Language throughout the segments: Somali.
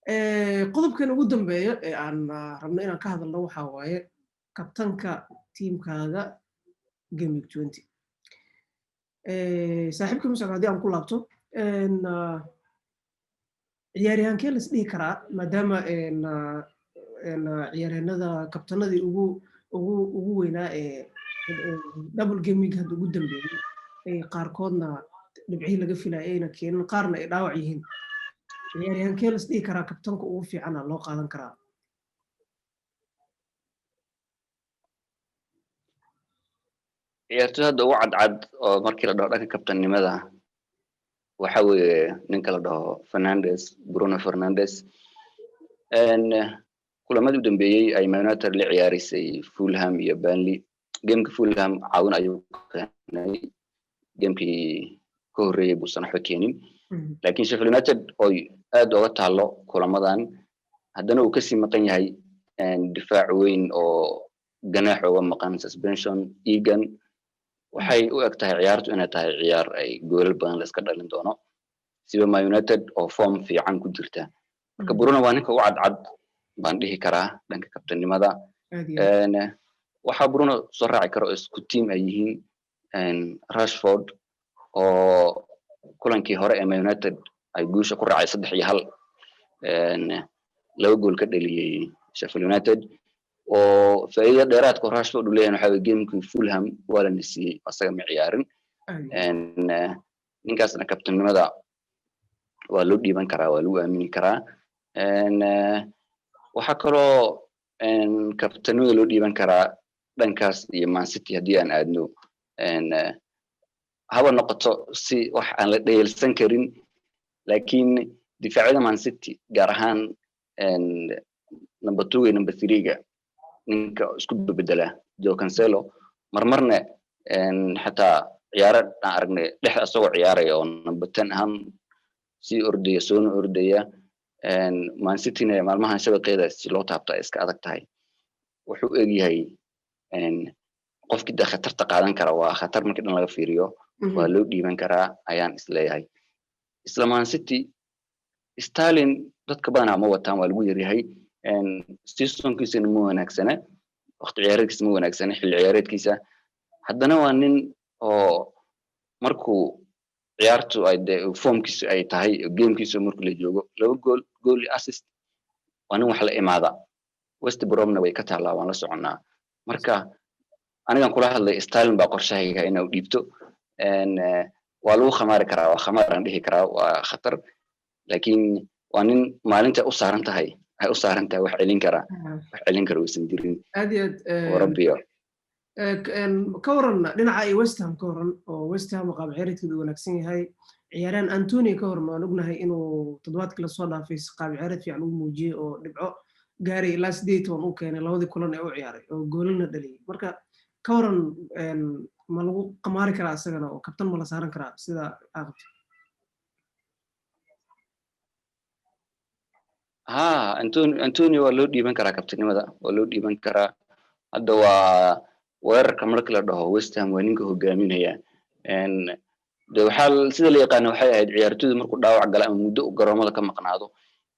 Qodobkan ugu dambeeya ee aan rabno inaan ka hadalno waxaa waaye kabtanka tiimkaaga game week 20. Saaxiibka Muscab, haddii aan ku laabto, ciyaaryahankee las dhihi karaa, maadaama ciyaaryahanada kabtanadii ugu weynaa ee double game week hadda ugu dambeeyey ay qaarkoodna dhibcihii laga filaya ayna keenin, qaarna ay dhaawac yihiin, ciyaaryahankee las dhihi karaa kabtanka ugu fiicana loo qaadan karaa? Ciyaartoy hadda ugu cadcad oo markii la dhaho dhanka kabtannimada waxa weeye ninka la dhaho Fernandes, Bruno Fernandes. Kulamadii u dambeeyey ay Man United la ciyaarisay Fulham iyo Burnley, gameka Fulham caawin ayuu keenay, gamekii ka horreeyey buusan waxba keenin. Laakiin Sheffield United oy aad uga taalo kulamadan, haddana uu kasii maqan yahay difaac weyn oo ganaax uga maqan, suspension Egan, waxay u eg tahay ciyaartu inay tahay ciyaar ay goolal badan la iska dhalin doono, siba Man United oo form fiican ku jirta. Marka Bruno waa ninka u cadcad baan dhihi karaa dhanka kabtanimada. Waxaa Bruno soo raaci kara oo isku team ay yihiin Rashford, oo kulankii hore ee Man United ay guusha ku raacay 3-1, 2 gool ka dhaliyey Sheffield United, oo faa'iida dheeraadka Rashford uu leeyahay waxa weeye gamekii Fulham waa la nasiyey, asaga ma ciyaarin. Ninkaasna kabtanimada waa loo dhiiban karaa, waa lagu aamini karaa. Waxaa kaloo kabtanimada loo dhiiban karaa dhankaas iyo Man City haddii aan aadno, haba noqoto si wax aan la dhayalsan karin, laakiin difaacyada Man City, gaar ahaan number two iyo number three-ga ninka isku bedela Joe Cancelo, marmarna xataa ciyaaro aan aragnay dhex asagoo ciyaaraya oo number 10 ahaan sii ordaya soona ordaya. Man Cityna maalmahan shabaqeeda si loo taabto ay iska adag tahay. Wuxuu u egyahay qofkii dee khatarta qaadan kara, waa khatar markii dhan laga fiiriyo, waa loo dhiiban karaa ayaan isleeyahay. Isla Man City, Sterling dadka badanaa ma wataan, waa lagu yaryahay. Seasonkiisana ma wanaagsana, waqti ciyaareedkiisa ma wanaagsana, xilli ciyaareedkiisa. Haddana waa nin oo markuu ciyaartu ay dee formkiisu ay tahay, gamekiisu markuu la joogo, 2 gool, gool iyo assist, waa nin wax la imaada. West Bromna way ka taallaa, waan la soconnaa. Marka anigan kula hadlay Sterling baa qorshahayga inuu dhiibto. Waa lagu khamaari karaa, waa khamaar aan dhihi karaa, waa khatar, laakiin waa nin maalinta u saaran tahay ay u saaran tahay wax celin kara, wax celin kara uusan jirin. Aad iyo aad. Oo rabbiyo. Ka waran dhinaca ay West Ham? Ka waran oo West Ham qaab ciyaareedkeedu wanaagsan yahay, ciyaaryahan Antonio ka waran? Waan ognahay inuu toddobaadkii lasoo dhaafay qaab ciyaareed fiican uu muujiyey oo dhibco gaaray ilaa 18 uu keenay labadii kulan ee u ciyaaray oo goolina dhaliyey. Marka ka waran, ma lagu qamaari karaa isagana oo kabtan ma la saaran karaa sida aa qabto? Ha, Antonio waa loo dhiiban karaa kabtanimada, waa loo dhiiban karaa. Hadda waa weerarka marka la dhaho West Ham waa ninka hogaaminaya. De waxaa sida la yaqaana waxay ahayd ciyaartoydu markuu dhaawac gala ama muddo garoomada ka maqnaado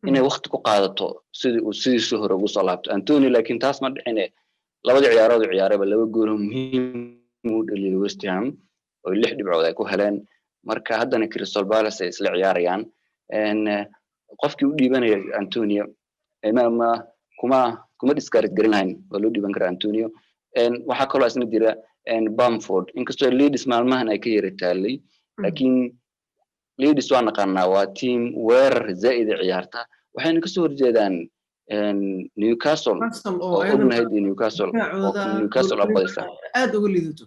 inay waqti ku qaadato sidii uu sidiisii hore ugu soo laabto Antonio, laakiin taas ma dhicine. Labadii ciyaarood uu ciyaarayba 2 gool oo muhiim u dhaliyay West Ham oo 6 dhibcood ay ku heleen. Marka haddana Crystal Palace ay isla ciyaarayaan. Qofkii u dhiibanaya Antonio ma kuma discourage garin lahayn, waa loo dhiiban karaa Antonio. Waxaa kaloo isna jira Bamford, inkastoo Leeds maalmahan ay ka yara taalay, laakiin Leeds waa naqaanaa, waa team weerar zaa'ida ciyaarta, waxayna kasoo horjeedaan Newcastle oo ognahay dee Newcastle oo Newcastle oo badisa. Aad uga liidato.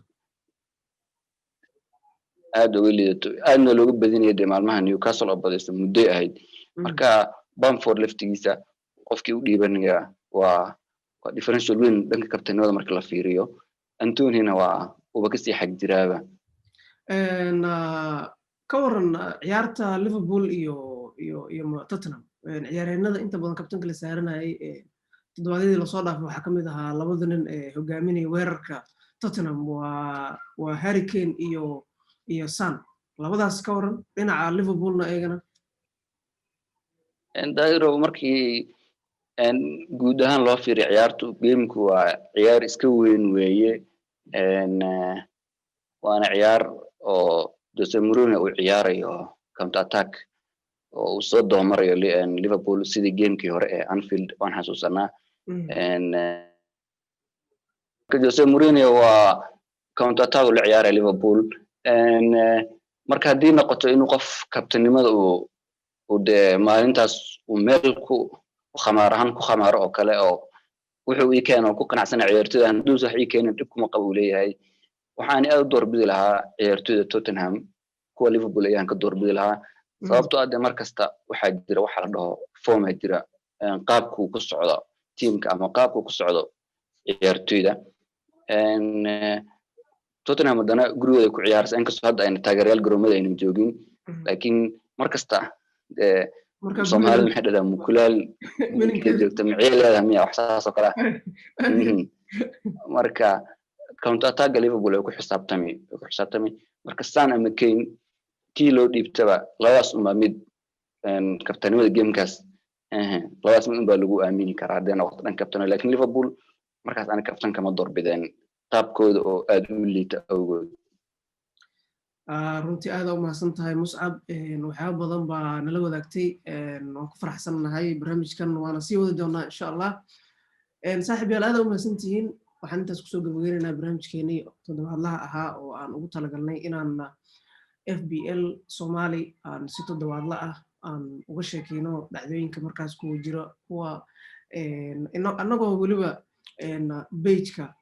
Aad uga liidato, aadna looga badinaya dee maalmaha Newcastle oo badayso muddoy ahayd. Marka Bamford laftigiisa qofkii u dhiibanaya waa differential weyn dhanka kabtanimada marka la fiiriyo. Antonina waa uba kasii xag jiraaba. Ka waran ciyaarta Liverpool iyo Tottenham? Ciyaaryahanada inta badan kabtanka la saaranayay ee toddobaadyadii lasoo dhaafay waxaa kamid ahaa labada nin ee hogaaminaya weerarka Tottenham, waa Harry Kane iyo Son. Labadaas ka waran dhinaca Liverpoolna iyagana? Dairo, markii guud ahaan loo fiiriyo ciyaartu, gameku waa ciyaar iska weyn weeye, waana ciyaar oo Jose Mourinho uu ciyaarayo counter attack oo uu soo doomarayo Liverpool, sidii gamekii hore ee Anfield waan xasuusanaa. Jose Mourinho waa counter attack uu la ciyaaraya Liverpool. Marka haddii noqoto inuu qof kabtanimada uu dee maalintaas uu meel ku khamaar ahaan ku khamaaro oo kale, oo wuxuu ii keeno ku qanacsana ciyaartoyda, hadduu wax ii keenin dhib kuma qabo uu leeyahay, waxaan aad u doorbidi lahaa ciyaartoyda Tottenham, kuwa Liverpool ayaan ka doorbidi lahaa, sababtoo ah dee mar kasta waxaa jira waxa la dhaho form-a jira, qaabkuu ku socdo teamka ama qaabkuu ku socdo ciyaartoyda. Tottenham haddana gurigooda ku ciyaarsa, inkastoo hadda ayna taageerayaal garoomada aynan joogin, laakiin mar kasta Soomaalida maxay dhahdaa, mukulaal joogta micee leedahay miya, wax saas oo kale ah. Marka counter attacka Liverpool ay ku xisaabtami. Marka Son ama Kane kii loo dhiibtaba, labadaas unbaa mid kabtanimada gamekaas, labadaas mid unbaa lagu aamini karaa haddii noqoto dhan kabtano. Lakin Liverpool markaas ana kabtan kama doorbideen qaabkooda oo aad u liita awgood. Runtii aada u mahadsan tahay, Muscab. Waxyaaba badan baa nala wadaagtay, waan ku faraxsannahay barnaamijkan, waana sii wadi doonaa insha Allah. Saaxiib yaal, aada u mahadsan tihiin. Waxaan intaas kusoo gabageynaynaa barnaamijkeenii toddobaadlaha ahaa oo aan ugu talagalnay inaan FPL Somali aan si toddobaadla ah aan uga sheekeyno dhacdooyinka markaas kuwa jira, kuwa annagoo weliba pageka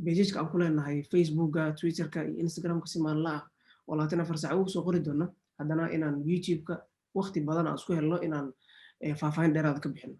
pagejka aan ku leenahay Facebooka, Twitterka iyo Instagramka si maalinla ah oo 24 saac ugu soo qori doona, haddana inaan YouTube-ka waqti badan aan isku helno inaan faahfaahin dheeraada ka bixino.